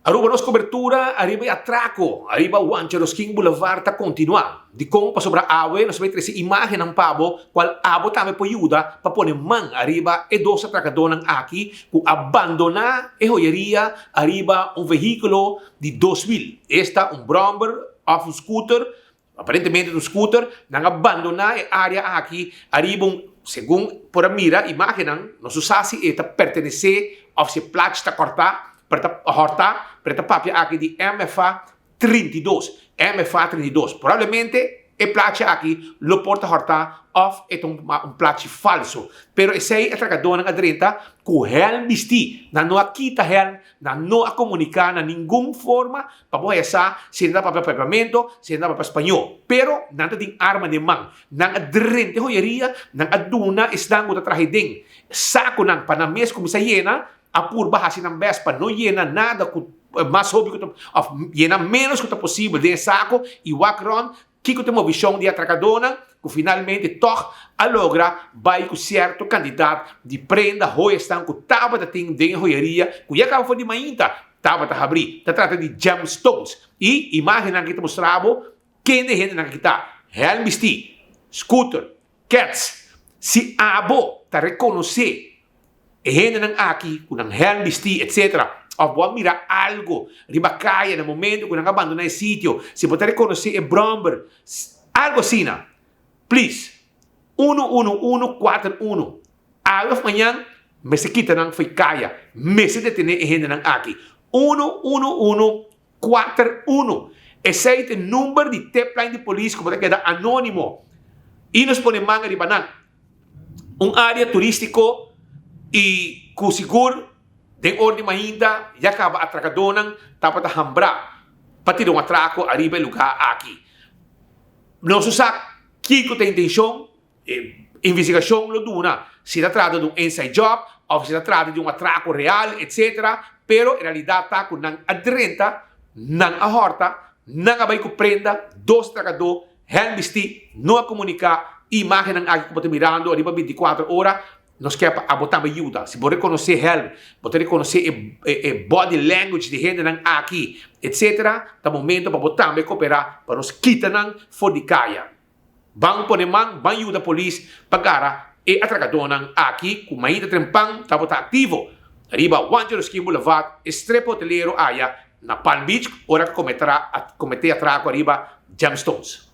Aruba nos cobertura ariba e atraco ariba Juan Cheroskin Boulevard ta continua. Dicon? Pasobra awe nos bay trece imagennan pa bo cual abo tambe por yuda pa pone man ariba e dos atracadornan aki cu a bandona e joyeria ariba un vehiculo di dos wiel, esta un brommer of un scooter. Aparentemente un scooter, nan a bandona e area aki ariba un, segun por a mira imagennan, no su sa si e ta pertenece of si e plachi ta corta, pero ta horta, pero e ta papia aki di MFA 32, MFA 32. Probablemente e plachi aki lo por ta horta of e ta un plachi falso. Pero esey e tracadornan a drenta cu helm bisti, nan no a kita helm, nan no a comunica na ningun forma Pa bo haya sa si nan ta papia papiamento, si nan ta papia spañó. Pero nan ta tin arma den man. Nan a drenta e hoyeria, nan a duna esnan ku ta traha den sakunan pa nan mes kuminsá yena, a purba hasi nan bèst pa no yena nada ku mas hopi ku ta òf yena ménos ku ta posibel den e sako i wak rònt kiko ta e movishon di e atrakadónan ku finalmente tòg a logra bai ku sierto kantidat di prenda hoyasnan ku tabata tin den e hoyeria ku ya kaba for di mainta tabata habrí. Ta trata di gemstones i imágennan aki ta mustra bo kende hendenan aki ta, hèlm bistí, scooter, kèts. Si abo ta rekonosé E hendenan aki ku nan hèlm bistí etc. Òf bo a mira algu riba kaya na momentu ku nan a bandoná e sitio, si bo ta rekonosé e bròmber, algu asina, please, unu unu unu kuater unu, awe òf mañan mester kita nan fo'i kaya, mester detené e hendenan aki, unu unu unu kuater unu. Esei ta e number di tipline di polis ku bo ta keda anónimo i nos pone man riba nan. Un área turístiko i ku sigur den or di mainta ya kaba atrakadónan tabata hambrá pa tira un atrako ariba e lugá aki. Nos no sa kiko ta e intenshon, e investigashon lo duna si ta trata di un inside job òf si ta trata di un atrako real etsetera, pero e realidat ta ku nan a drenta, nan a hòrta, nan a bai ku prenda dos atrakadó. Hen bistí no a komuniká e imágennan aki ku bo ta mirando riba bintikuater ora. Nos ke pa abo tambe yuda. Si bo rekonosé hèlm, bo ta rekonosé e e body language di hendenan aki, etsetera, ta momento pa bo tambe koperá pa nos kita nan for di kaya. Ban pone man, ban yuda polis pa gara e atrakadónan aki ku mainta trempan tabata aktivo riba Juan Jeroskin Boulevard, e strip hotelero aya na Palm Beach ora ku kometé atrako ariba Gemstones.